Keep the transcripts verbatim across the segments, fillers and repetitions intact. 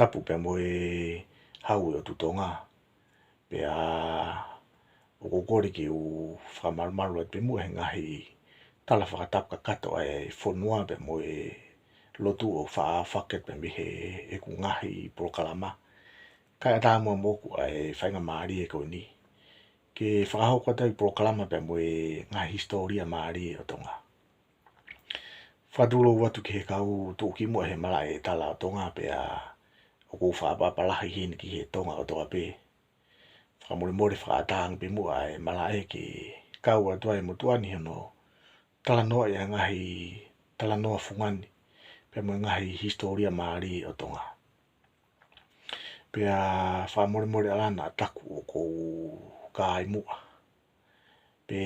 Tapu pea mo e Hau ʻo e ʻOtu Tonga. Pea ʻoku ou kole ke u fakamalumalu atu pē muʻa he ngaahi tala fakatapu kakato ʻa e fonua pea mo e lotu ʻo faʻa fakahoko pē mei heʻeku ngaahi polokalama. Kae ʻatā muʻa moʻoku ʻa e faingamālie ko eni ke fakahoko atu ʻa e polokalama pea mo e ngaahi hisitōlia mālie ʻo Tonga. Fakatulou atu ki he kau tuʻukimuʻa he malaʻe tala ʻo Tonga pea ʻoku ou fakaʻapaʻapa lahi heni ki he Tonga kotoa pē. Fakamolemole fakaʻatā ange pē muʻa ʻa e malaʻe ke kau atu ai e motuʻa ni hono talanoaʻi ʻa e ngaahi talanoa fungani pea mo e ngaahi hisitōlia mālie ʻo Tonga. Pea fakamolemole ʻalā naʻa taku ʻoku ou kai muʻa pe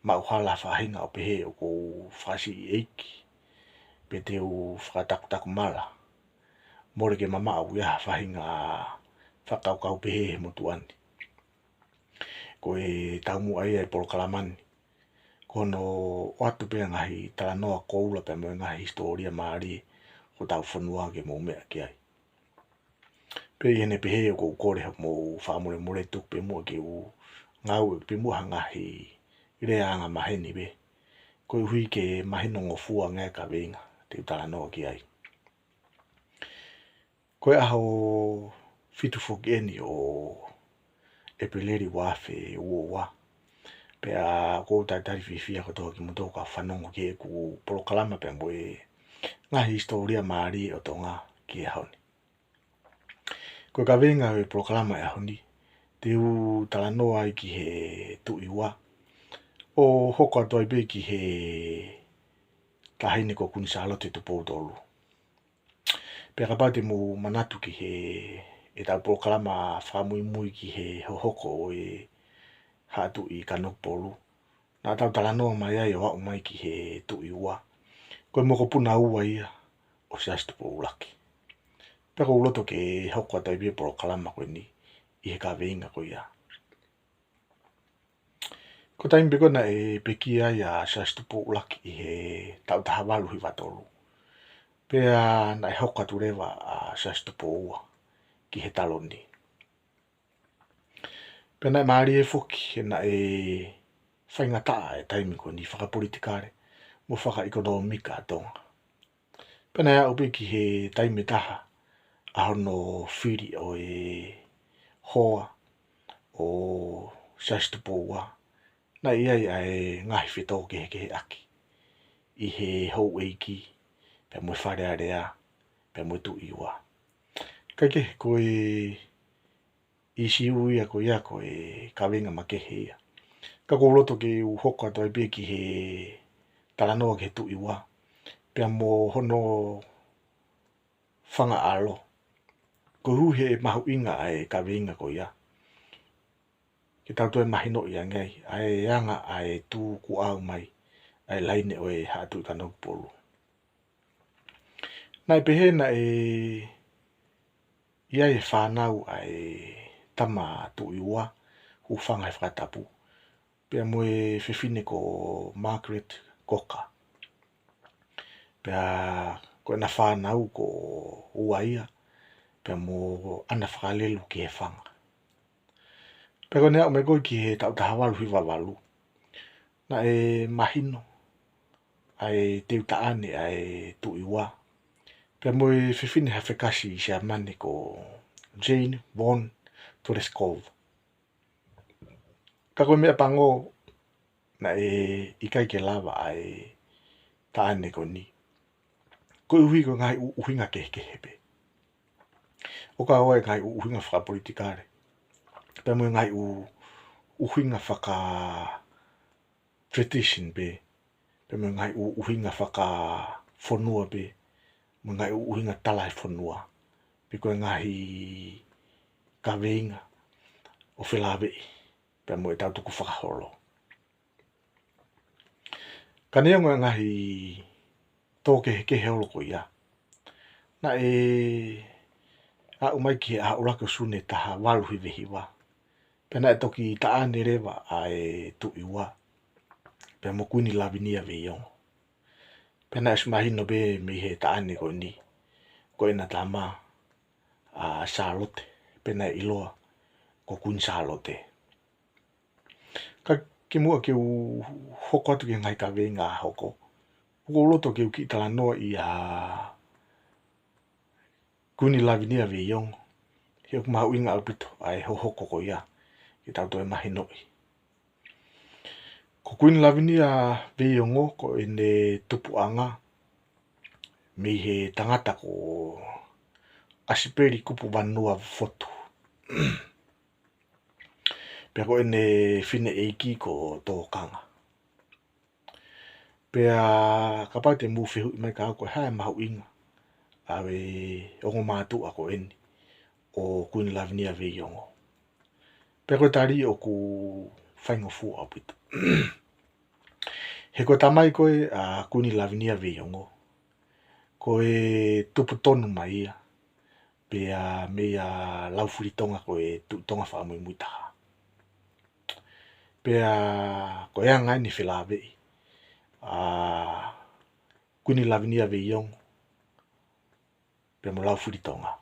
maʻu hala faʻahinga ʻo pehē ʻoku ou fakasiʻi ʻeiki pe te u fakatakutaku mala. Mole ke mamaʻo ia ha faʻahinga fakakaukau pehē he motuʻa ni. Ko e taumuʻa ia e polokalama ni ko hono ʻoatu pē ngaahi talanoa koula pea mo e ngaahi hisitōlia mālie ʻo hotau fonua ke mou meʻa ki ai. Pea ʻi heʻene pehē ʻoku ou kole hoʻomou fakamolemole tuku pē muʻa ke u ngāueʻaki pē muʻa ha ngaahi lea angamaheni pē koeʻuhi ke mahinongofua ange ʻa e kaveinga te u talanoa ki ai. Ko e ʻaho fitu foki eni ʻo ʻEpeleli ua afe ua ua. Pea ʻoku ou talitali fiefia kotoa kimoutolu ka fanongo ki heʻeku polokalama pea mo e ngaahi hisitōlia mālie ʻo Tonga ki he ʻaho ni. Ko e kaveinga ʻo e polokalama ʻo e ʻaho ni te u talanoa ai ki he Tuʻi Ua ʻo hoko atu ai pē ki he Taʻahine ko Kuini Sālote Tupou Tolu. Pea kapau te mou manatu ki heʻetau polokalama fakamuimui ki he hohoko ʻo e Haʻa Tuʻi Kanokupolu, naʻa tau talanoa mai ai ʻo aʻu mai ki he Tuʻi Ua. Ko e mokopuna ua ia ʻo Siaosi Tupou ʻUluaki. Pea ʻoku ou loto ke hoko atu ai pē polokalama ko eni ʻi he kaveinga ko ia. Ko e taimi pē ko ē naʻe pekia ai ʻa Siaosi Tupou ʻUluaki ʻi he taʻu taha valu hiva tolu. Pea naʻe hoko atu leva ʻa Siaosi Tupou Ua ki he taloni. Pea naʻe mālie foki he naʻe faingataʻa e taimi ko eni fakapolitikale mo fakaʻekonōmika ʻa Tonga. Pea naʻe aʻu pē ki he taimi ʻe taha ʻa hono fili ʻo e hoa ʻo Siaosi Tupou Ua, naʻe ʻi ai ʻa e ngaahi fetōkehekeheʻaki ʻi he houʻeiki pea mo e Fale Alea pea mo e Tuʻi Ua. Kae kehe ko e ʻīsiu ia ko ia ko e kaveinga makehe ia. Ka ʻoku ou loto ke u hoko atu ai pē ki he talanoa ki he Tuʻi Ua pea mo hono fanga ʻalo. Koeʻuhi he mahuʻinga ʻa e kaveinga ko ia ke tau toe mahinoʻi ange ai ʻa e anga ʻa e tukuʻau mai ʻa e laine ʻo e Haʻa Tuʻi Kanokupolu. Naʻe pehē naʻe ʻi ai e fānau ʻa e tama Tuʻi Ua, hūfanga he fakatapu, pea mo e fefine ko Margaret Cocker. Pea ko ʻena fānau ko ua ia, pea mo ʻAna Fakalelu Kihefanga. Pea ko ʻene aʻu mai ko ē ki he taʻu taha valu hiva valu, naʻe mahino ʻa e teu taʻane ʻa e Tuʻi Ua pea mo e fefine hafekasi Siamane ko Jane von Toleskov. Ka ko e meʻa pango, naʻe ʻikai ke lava ʻa e taʻane ko eni koeʻuhi ko e ngaahi ʻu-, ʻuhinga kehekehe pē. ʻO kau ai e ngaahi ʻu-, ʻuhinga fakapolitikale pea mo e ngaahi ʻu-, ʻuhinga faka-tradition pē, pea mo e ngaahi ʻu-, ʻuhinga fakafonua pē, mo e ngaahi ʻu-, ʻuhinga tala e fonua, pe ko e ngaahi kaveinga ʻo felāveʻi pea mo ʻetau tukufakaholo. Ka neongo e ngaahi tōkehekehe holo ko ia, naʻe aʻu mai ki he ʻaho ʻuluaki ʻo Sune taha valu hiva hiva, pea naʻe toki taʻane leva ʻa e Tuʻi Ua pea mo Kuini Lavinia Veiongo. Pea naʻe ʻosi mahino pē mei he taʻane ko eni ko ʻena tama ʻa Sālote, pea naʻe ʻiloa ko Kuini Sālote. Ka kimuʻa ke u hoko atu ki he ngaahi kaveinga hoko, ʻoku ou loto ke u kiʻi talanoa ʻia Kuini Lavinia Veiongo, he ʻoku mahuʻinga ʻaupito ʻa e hohoko ko ia ke tau toe mahinoʻi. Ko Kuini Lavinia Veiongo ko ʻene tupuʻanga mei he tangata ko ʻAsipeli Kupu Vanua Fotu. Pea ko ʻene fineʻeiki ko Tōkanga. Pea kapau te mou fehuʻi mai kiate au ko e hā e mahuʻinga ʻa e ongo mātuʻa ko eni ʻo Kuini Lavinia Veiongo. Pea ko e tali ʻoku faingofua ʻaupito. He ko e tamai ko ē ʻa Kuini Lavinia Veiongo, ko e tupu tonu mai ia pea meia Laufilitonga ko e Tuʻi Tonga fakamuimui taha. Pea ko e anga eni e felāveʻi ʻa Kuini Lavinia Veiongo pea mo Laufilitonga.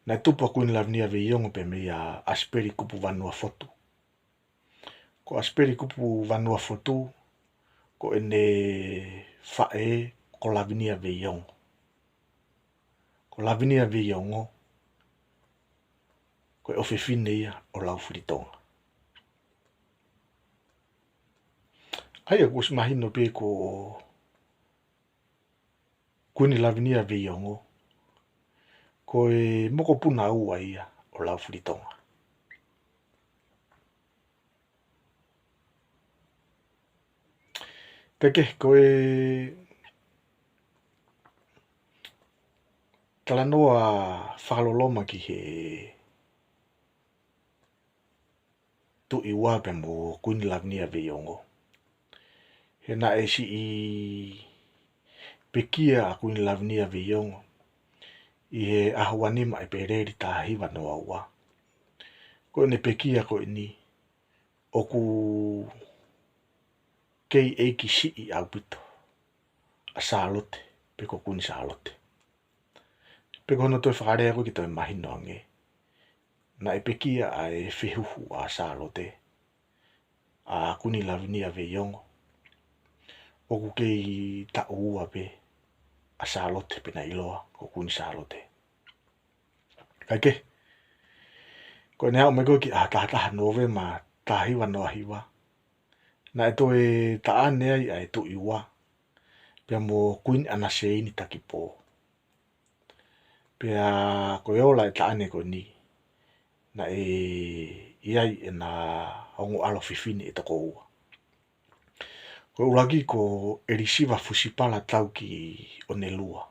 Naʻe tupu ʻa Kuini Lavinia Veiongo pea meia ʻAsipeli Kupu Vanua Fotu. Ko ʻAsipeli Kupu Vanua Fotu, ko ʻene faʻē ko Lavinia Veiongo. Ko Lavinia Veiongo, ko e ʻofefine ia ʻo Laufilitonga. ʻA ia kuo ʻosi mahino pē ko Kuini Lavinia Veiongo, ko e mokopuna ua ia ʻo Laufilitonga. Kae kehe, ko e talanoa fakaloloma ki he Tuʻi Ua pea mo Kuini Lavinia Veiongo. He naʻe siʻi pekia ʻa Kuini Lavinia Veiongo ʻi he ʻaho ua nima ʻEpeleli taha hiva noa ua. Ko ʻene pekia ko eni, ʻoku kei ʻeiki siʻi ʻaupito ʻa Sālote, pe ko Kuini Sālote. Pe ko hono toe fakalea ko ē ke toe mahino ange, naʻe pekia ʻa e fehuhu ʻa Sālote, ʻa Kuini Lavinia Veiongo, ʻoku kei taʻu ua pē ʻa Sālote pea naʻe ʻiloa ko Kuini Sālote. Kae kehe, ko ʻene aʻu mai ko ē ki he ʻaho taha taha Nōvema taha hiva noa hiva, naʻe toe taʻane ai ʻa e Tuʻi Ua pea mo Kuini ʻAnaseini Takipō. Pea ko e ola e taʻane ko eni, naʻe ʻi ai ʻena ongo ʻalo fefine ʻe toko ua. Ko e ʻuluaki ko ʻElisiva Fusipala Tauki ʻOnelua,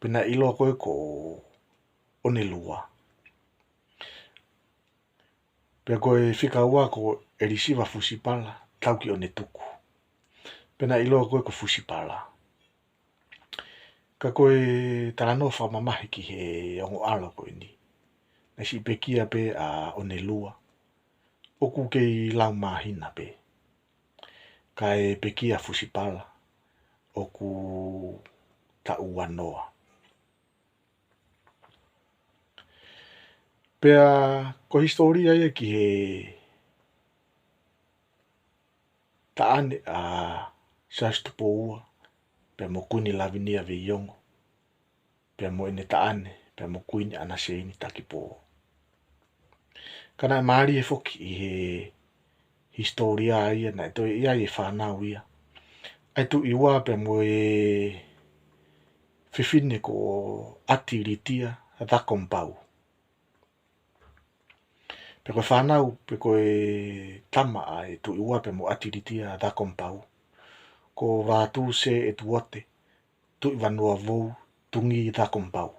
pea naʻe ʻiloa ko ē ko ʻOnelua. Pea ko e fika ua ko ʻElisiva Fusipala Tauki ʻOnetuku, pea naʻe ʻiloa ko ē ko Fusipala. Ka ko e talanoa fakamamahi ki he ongo ʻalo ko eni, naʻe siʻi pekia pē ʻa ʻOnelua, ʻoku kei lau māhina pē. Kae pekia Fusipala, ʻoku taʻu ua noa. Pea ko e hisitōlia ia ki he taʻane ʻa Siaosi Tupou Ua pea mo Kuini Lavinia Veiongo, pea mo ʻene taʻane pea mo Kuini ʻAnaseini Takipō. Ka naʻe mālie foki ʻi he hisitōlia ia, naʻe toe ʻi ai e fānau ia ʻa e Tuʻi Ua pea mo e fefine ko ʻAtilitia Takompau. Pea ko e fānau, pe ko e tama ʻa e Tuʻi Ua pea mo ʻAtilitia Takompau, ko Vātuse ʻEtuote Tuʻivanuavou Tungi Takompau.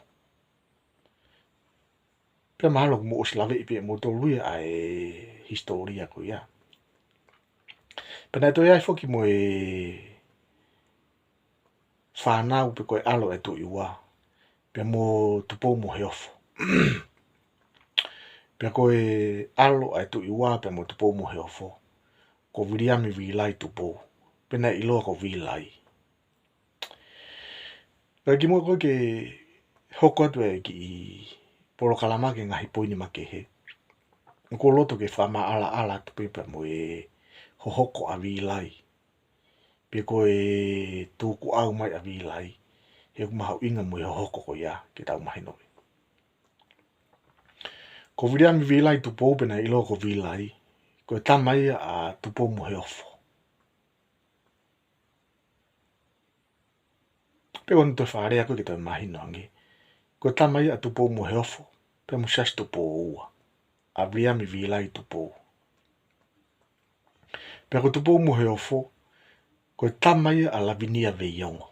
Pea mahalo kuo mou ʻosi laveʻi pē ʻe moutolu ia ʻa e hisitōlia ko ia. Pea naʻe toe ʻi ai foki mo e fānau pe ko e ʻalo ʻa e Tuʻi Ua pea mo Tupoumoheofo. Pea ko e ʻalo ʻa e Tuʻi Ua pea mo Tupoumoheofo, ko Viliami Vīlai Tupou, pea naʻe ʻiloa ko Vīlai. Kae kimuʻa ko ē ke hoko atu e kiʻi polokalama ki he ngaahi poini makehe, ʻoku ou loto ke fakamaʻalaʻala atu pē pea mo e hohoko ʻa Vīlai, pe ko e tukuʻau mai ʻa Vīlai, he ʻoku mahuʻinga mo e hohoko ko ia ke tau mahinoʻi. Ko Viliami Vīlai Tupou pe naʻe ʻiloa ko Vīlai, ko e tama ia ʻa Tupoumoheofo. Pe ko hono toe fakalea ko ē ke toe mahino ange. Ko e tama ia ʻa Tupoumoheofo, pea mo Siaosi Tupou ua, ʻa Viliami Vīlai Tupou. Pea ko Tupoumoheofo, ko e tama ia ʻa Lavinia Veiongo.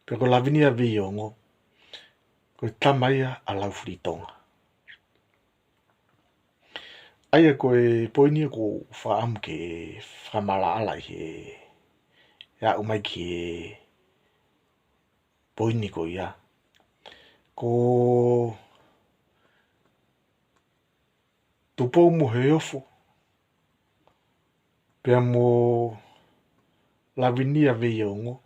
Pea ko Lavinia Veiongo, ko e tama ia ʻa Laufilitonga. ʻA ia ko e poini ʻoku ou fakaʻamu ke fakamaʻalaʻala ʻi he, he aʻu mai ki he poini ko ia. Ko Tupoumoheofo, pea mo Lavinia Veiongo,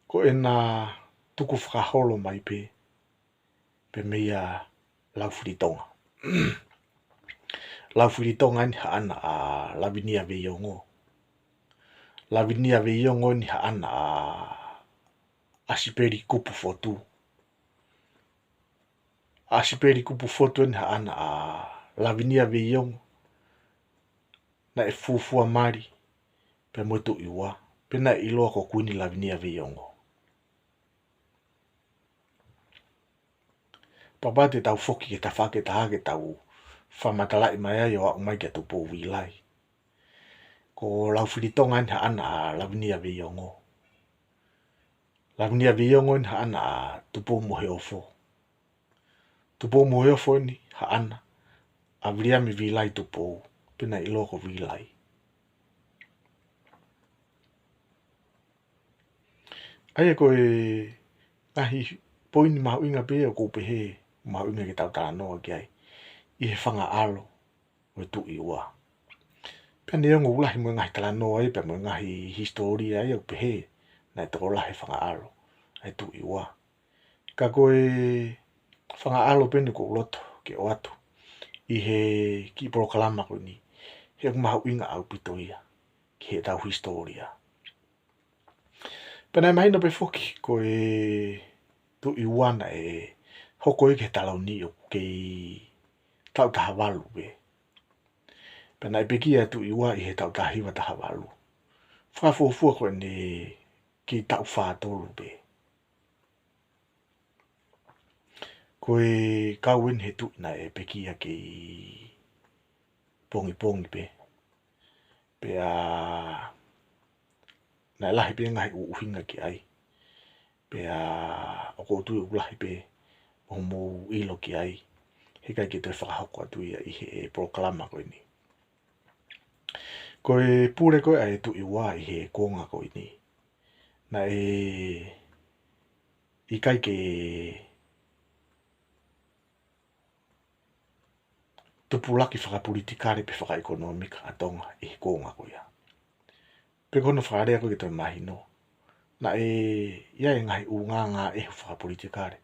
ko ʻena tukufakaholo mai pē, pē meia Laufilitonga. Laufilitonga eni haʻana ʻa Lavinia Veiongo. Lavinia Veiongo eni haʻana ʻa ʻAsipeli Kupu Fotu. ʻAsipeli Kupu Fotu eni haʻana ʻa Lavinia Veiongo, naʻe fuofua mali pea mo e Tuʻi Ua, pea naʻe ʻiloa ko Kuini Lavinia Veiongo. Pea kapau te tau foki ki he tafaʻaki ʻe taha ke tau fakamatalaʻi mai ai ʻo aʻu mai kia Tupou Vīlai. Ko Laufilitonga eni haʻana ʻa Lavinia Veiongo. Lavinia Veiongo eni haʻana ʻa Tupoumoheofo. Tupoumoheofo eni haʻana ʻa Viliami Vīlai Tupou, pe naʻe ʻiloa ko Vīlai. ʻA ia ko e ngaahi poini mahuʻinga pē ʻoku ou pehē mahuʻinga ke tau talanoa ki ai, ʻi he fanga ʻalo ʻo e Tuʻi Ua. Pea neongo ʻoku lahi mo e ngaahi talanoa ia pea mo e ngaahi hisitōlia ia ʻoku pehē naʻe tokolahi e fanga ʻalo ʻa e Tuʻi Ua, ka ko e fanga ʻalo pē eni ʻoku ou loto ke ʻoatu ʻi he kiʻi polokalama ko eni, he ʻoku mahuʻinga ʻaupito ia ki heʻetau hisitōlia. Pea naʻe mahino pē foki ko e Tuʻi Ua naʻe hoko ia ki he taloni ʻoku kei taʻu taha valu pē. Pea naʻe pekia e Tuʻi Ua ʻi he taʻu taha hiva taha valu. Fakafuofua ko ʻene kei taʻu fā tolu pē. Ko e kau eni he tuʻi naʻe pekia kei pongipongi pē. Pea naʻe lahi pē ngaahi ʻuhinga ki ai. Pea ʻoku ou tui ʻoku lahi pē hoʻomou ʻilo ki ai. He ʻikai ke toe fakahoko atu ia ʻi he polokalama ko eni. Ko e pule ko ē ʻa e Tuʻi Ua ʻi he kuonga ko eni, naʻe ʻikai ke tupulaki fakapolitikale pe fakaʻekonōmika ʻa Tonga ʻi he kuonga ko ia. Pe ko hono fakalea ko ē ke toe mahino, naʻe ʻi ai e ngaahi ʻulungaanga ʻehu fakapolitikale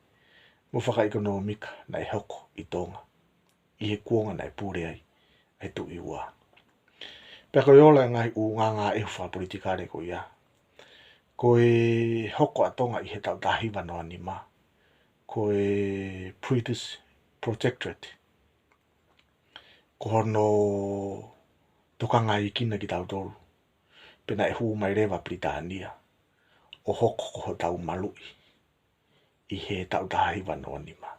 mo fakaʻekonōmika naʻe hoko ʻi Tonga ʻi he kuonga naʻe pule ai ʻa e Tuʻi Ua. Pea ko e ola e ngaahi ʻulungaanga ʻehu fakapolitikale ko ia, ko e hoko ʻa Tonga ʻi he taʻu taha hiva noa nima ko e British Protectorate, ko hono tokangaekina kitautolu, pea naʻe hū mai leva Pilitānia ʻo hoko ko hotau maluʻi ʻi he taʻu taha hiva noa nima.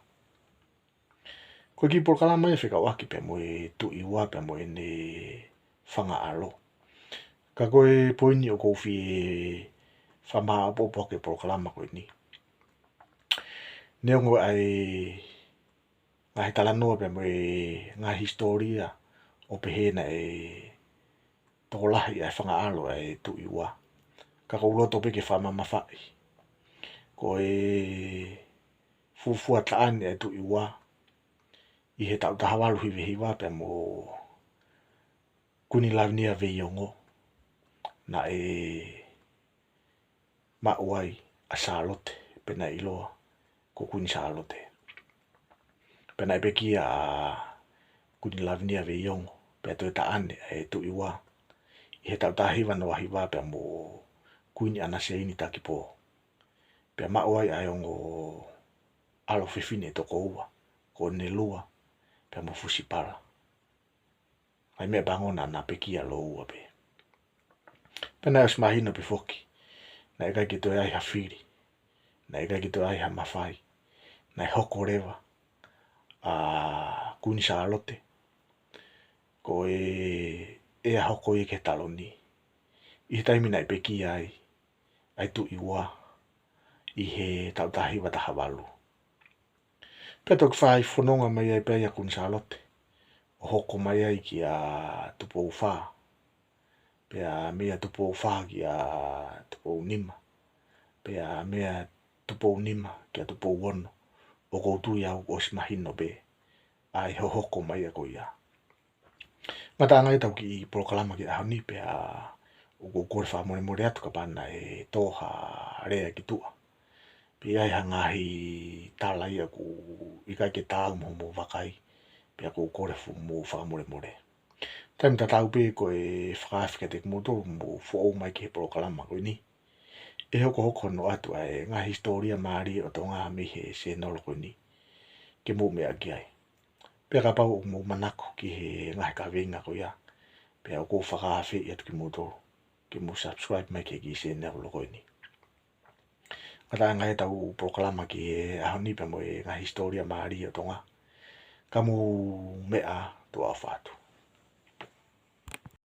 Ko e kiʻi polokalama ia fekauʻaki pea mo e Tuʻi Ua pea mo ʻene fanga ʻalo. Ka ko e poini ʻoku ou fie fakamāʻopoʻopo ʻaki e polokalama ko eni, neongo ʻa e ngaahi talanoa pea mo e ngaahi hisitōlia ʻo pehē naʻe tokolahi ʻa e fanga ʻalo ʻa e Tuʻi Ua, ka ʻoku ou loto pē ke fakamamafaʻi ko e fuofua taʻane ʻa e Tuʻi Ua ʻi he taʻu taha valu hiva hiva pea mo Kuini Lavinia Veiongo, naʻe maʻu ai ʻa Sālote pea naʻe ʻiloa ko Kuini Sālote. Pea naʻe pekia ʻa Kuini Lavinia Veiongo, pea toe taʻane ʻa e Tuʻi Ua, ʻi he taʻu taha hiva noa hiva pea mo Kuini ʻAnaseini Takipō. Pea maʻu ai ʻa e ongo ʻalo fefine ʻe toko ua, ko ʻEnelua pea mo Fusipala. Kae meʻapango naʻa na pekia lōua pē. Pea naʻe ʻosi mahino pē foki, naʻe ʻikai ke toe ʻi ai ha fili, naʻe ʻikai ke toe ʻi ai ha mafai, naʻe hoko leva ʻa Kuini Sālote ko e ʻea hoko ia ki he taloni, ʻi he taimi naʻe pekia ai ʻa e Tuʻi Ua ʻi he taʻu taha hiva taha valu. Pea toki fai fononga mai ai pē ia Kuini Sālote, ʻo hoko mai ai kia Tupou Fā, pea meia Tupou Fā kia Tupou Nima, pea meia Tupou Nima kia Tupou Ono, ʻoku ou tui au ʻosi mahino pē ʻa e hohoko mai ia ko ia. Ngataʻanga ia ʻetau kiʻi polokalama ki he ʻaho ni, pea ʻoku ou kole fakamolemole atu kapau naʻe tō ha lea ki tuʻa, pe ʻi ai ha ngaahi tala ia ʻoku ʻikai ke taau mo hoʻomou vakai, pea ʻoku ou kole fu- mo fakamolemole. Taimi tatau pē ko e fakaafe kiate kimoutolu ʻoku mou foʻou mai ki he polokalama ko eni, ʻe hokohoko hono ʻoatu ʻa e ngaahi hisitōlia mālie ʻo Tonga mei he sēnolo ko eni ke mou meʻa ki ai. Pea kapau ʻoku mou manako ki he ngaahi kaveinga ko ia, pea ʻoku ou fakaafeʻi atu kimoutolu ke mou subscribe mai ki he kiʻi sēnolo ko eni. Ngataʻanga ia ʻetau polokalama ki he ʻaho ni pea mo e ngaahi hisitōlia mālie ʻo Tonga. Ka mou meʻa, tuʻa ʻofa atu.